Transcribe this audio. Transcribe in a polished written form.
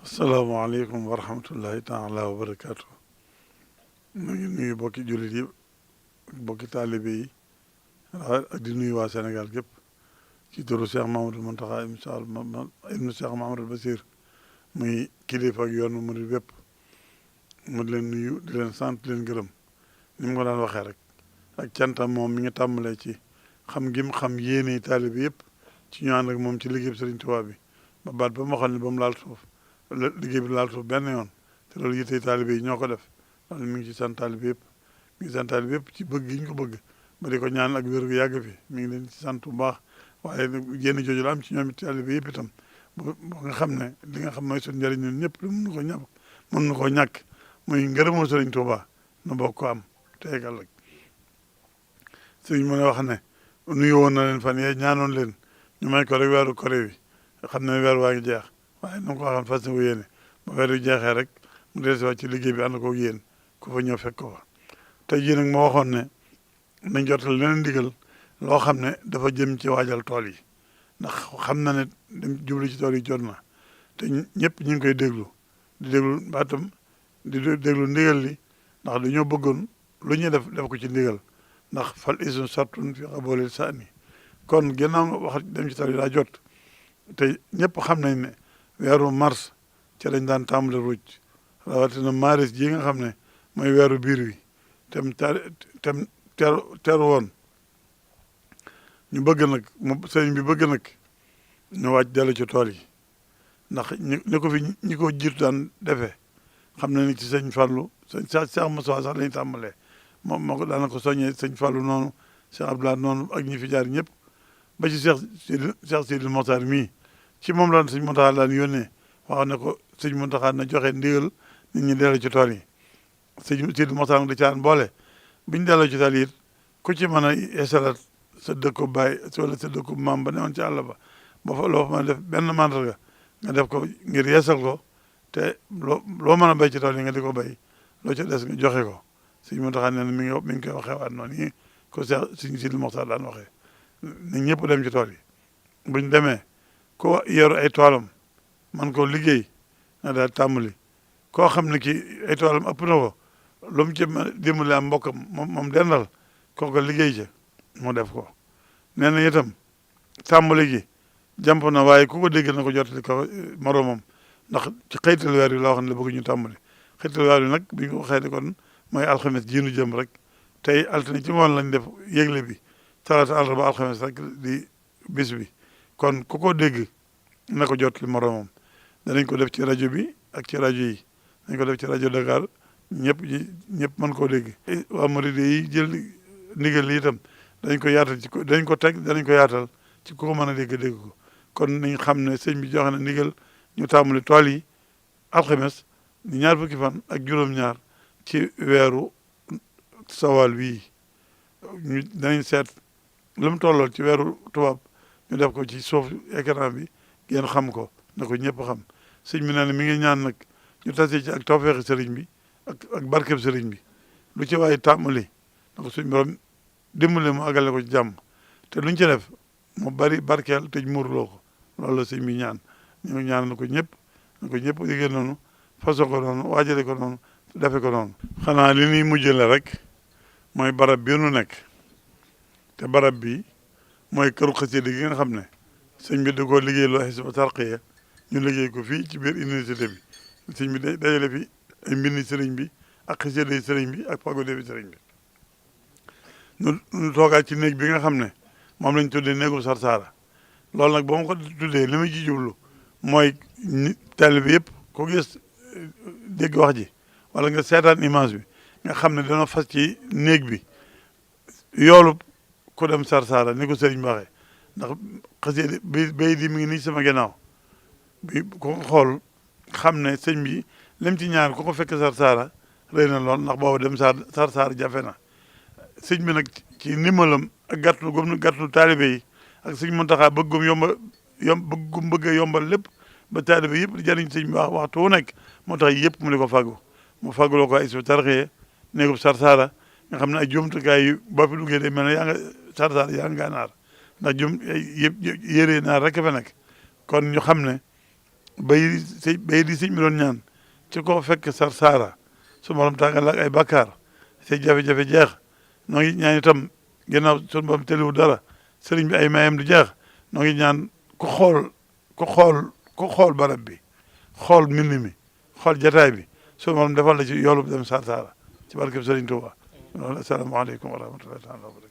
asalaamaaleykum wa rahmatullahi taala wa barakaatu. ñu ngi nuyu bokki jullit yi bokki taalibe yi ak di nuyu waa Sénégal gépp ci turu Cheikh Mamadou Mountakha ibnu Cheikh Mamadou Bassir muy kilifa ak yoonu murid bépp mu di leen nuyu di leen sant di leen gërëm ni mu ko daan waxee rek ak cantam moom mi ngi tàmbalee ci xam gi mu xam yéene taalibe yëpp ci ñu ànd ak moom ci liggéey bi Sëriñ Tuubaa bi ba baat ba mu waxoon ne ba mu laal suuf liggéey bi laal suuf benn yoon te loolu yittey taalibe yi ñoo ko def loolu mi ngi ci sant taalibe yëpp mi ngi sant taalibe yëpp ci bëgg gi ñu ko bëgg ba di ko ñaan ak wér gu yàgg fi mi ngi leen ci sant bu baax waaye génn jooju la am ci ñoom it taalibe yëpp itam ba nga xam ne li nga xam mooy suñu njëriñ ñun ñëpp lu mun na ko ñàkk mun na koo ñàkk muy ngërëmoo Sëriñ Tuubaa na bokk ko am teegal rek sëriñ mu ne wax ne nuyu woon na leen fan yee ñaanoon leen ñu may ko rek weeru kore wi xam ne weer waa ngi jeex waaye na ko waxoon fas na yéene ba weer wi jeexee rek mu dellusiwaat ci liggéey bi ànd ko yéen ku fa ñëw fekk ko fa tey jii nag moo waxoon ne nañ jotal leneen ndigal loo xam ne dafa jëm ci waajal tool yi ndax xam na ne dem jublu ci tool yi jot na te ñëpp ñu ngi koy déglu di déglu baatam di déglu ndigal li ndax dañoo bëggoon lu ñuy def ko ci ndigal ndax fal isun sartun fi xaboolil saani kon ginnaaw nga wax dem ci tool yi daa jot te ñëpp xam nañ ne weeru mars ci lañ daan tàmbale ruuj rawatina maris ji nga xam ne mooy weeru biir wi tem teru woon ñu bëgg nag sëriñ bi bëgg nag ñu wàcc dellu ci tool yi ndax ñi ko fi ñi ko jiitu daan defee xam na ni ci sëñ Fallou sëñ Cheikh Moussa sax lañu tàmbalee moom moo ko daana ko soññee sëñ Fallou noonu Cheikh Abdoulaye noonu ak ñi fi jaar ñëpp ba ci Cheikh Sidil Mokhtar mii ci moom la sëñ Mountakha daan yónnee wax ne ko sëñ Mountakha na joxe ndigal nit ñi dellu ci tool yi sëñ Sidil Mokhtar da caan boole biñ delloo ci tool yi it ku ci mën a yeesalaat sa dëkku baay wala sa dëkku maam ba newoon ci àll ba ba fa loo fa mën a def benn mandarga nga def ko ngir yeesal ko te loo mën a béy ci tool yi nga di ko béy loo ca des nga joxe ko sëñ Mountakha nee na mi ngi koy waxee waat noonu yi ko sëñ Sidil Mokhtar daan waxee ni ñëpp dem ci tool yi buñ demee ko yor ay toolam man ko liggéey nga daal tàmbali koo xam ne kii ay toolam ëpp na ko lu mu ci dimbali am mbokkam moom dendal kooku liggéey ca mu def ko nee na itam tàmbali gi jàmp na waaye ku ko dégg na ko jottali ko moroomam ndax ci xëytal weer wi la wax ne la bëgg ñu tàmbali xëytal weer wi nag bi ñu ko waxee kon mooy alxames jiinu jëm rek tey altine ci moom lañ def yëgle bi talaata àllarba alxames rek di bis bi kon ku ko dégg na ko jottali moroomam danañ ko def ci rajo bi ak ci rajo yi dañ ko def ci rajo Dakar ñëpp mën koo dégg waa Mouride yi jël ndigal li itam dañ ko yaatal dañ ko teg danañ ko yaatal ci ku ko mën a dégg ko kon nañ xam ne sëñ bi joxe na ndigal ñu tàmbali tool yi alxames ni ñaar fukki fan ak juróom-ñaar ci weeru sawal bii ñu danañ seet lu mu tollool ci weeru tubaab ñu def ko ci suuf écran bi ngeen xam ko na ko ñëpp xam sëñ bi nee na mi ngi ñaan nag ñu tase ci ak tawfeexi sëriñ bi ak barkeb sëriñ bi lu ci waaye tàmmali na ko suñ borom dimbale mu àggale ko ci jàmm te luñ ci def mu bari barkeel te muurloo ko loolu la sëñ bi ñaan ñu ngi ñaan na ko ñëpp yëgee noonu façon ko noonu waajale ko noonu defe ko noonu xanaa li ñuy mujjale rek mooy barab bi nu nekk te barab bi mooy këru xasida gi nga xam ne sëñ bi da koo liggéey loo Hizbut Tarqiyyah ñu liggéey ko fii ci biir université bi sëñ bi dajale fi ay mbindi sëriñ bi ak xasida yi sëriñ bi ak pagode bi sëriñ bi ñu toogaat ci néeg bi nga xam ne moom lañ tuddee néegu Sarsara loolu nag ba ma ko tuddee li ma ci jublu mooy taalibe bi yëpp ko gis dégg wax ji wala nga seetaan image bi nga xam ne dana fas ci néeg bi yoolu ku dem Sarsara ni ko sëriñ waxee ndax xasida bay di mi ngi nii sama gannaaw bi ko xool xam ne sëñ bi lim ci ñaan ku ko fekk Sarsara rëy na lool ndax boobu dem Sarsara jafe na sëñ bi nag ci ndimbalam ak gàttul taalibe yi ak sëñ Mountakha bëggum bëgg a yombal lépp ba taalibe yëpp di jariñ sëñ bi waxtu wu nekk moo tax yëpp mu di ko fàggu mu fàgguloo ko ay Hizbut Tarqiyyah néegub Sarsara nga xam ne ay jumtukaay yu boo fi duggee day mel ne yaa nga Sarsara yaa nga naar ndax yëpp yëree naar rek fa nekk kon ñu xam ne bay di sëñ mi doon ñaan ci ko fekk Sarsara su borom tàggal ak ay bakkaar say jafe-jafe jeex noo ngi ñaan itam ginnaaw suñu borom teliwu dara sëriñ bi ay mayam du jeex noo ngi ñaan ku xool barab bi xool mbind mi xool jataay bi suñu borom defal la ci yoolu dem Sarsara ci barkeb Sëriñ Tuuba loolu asalaamaaleykum wa rahmatullahi taala wa barakatu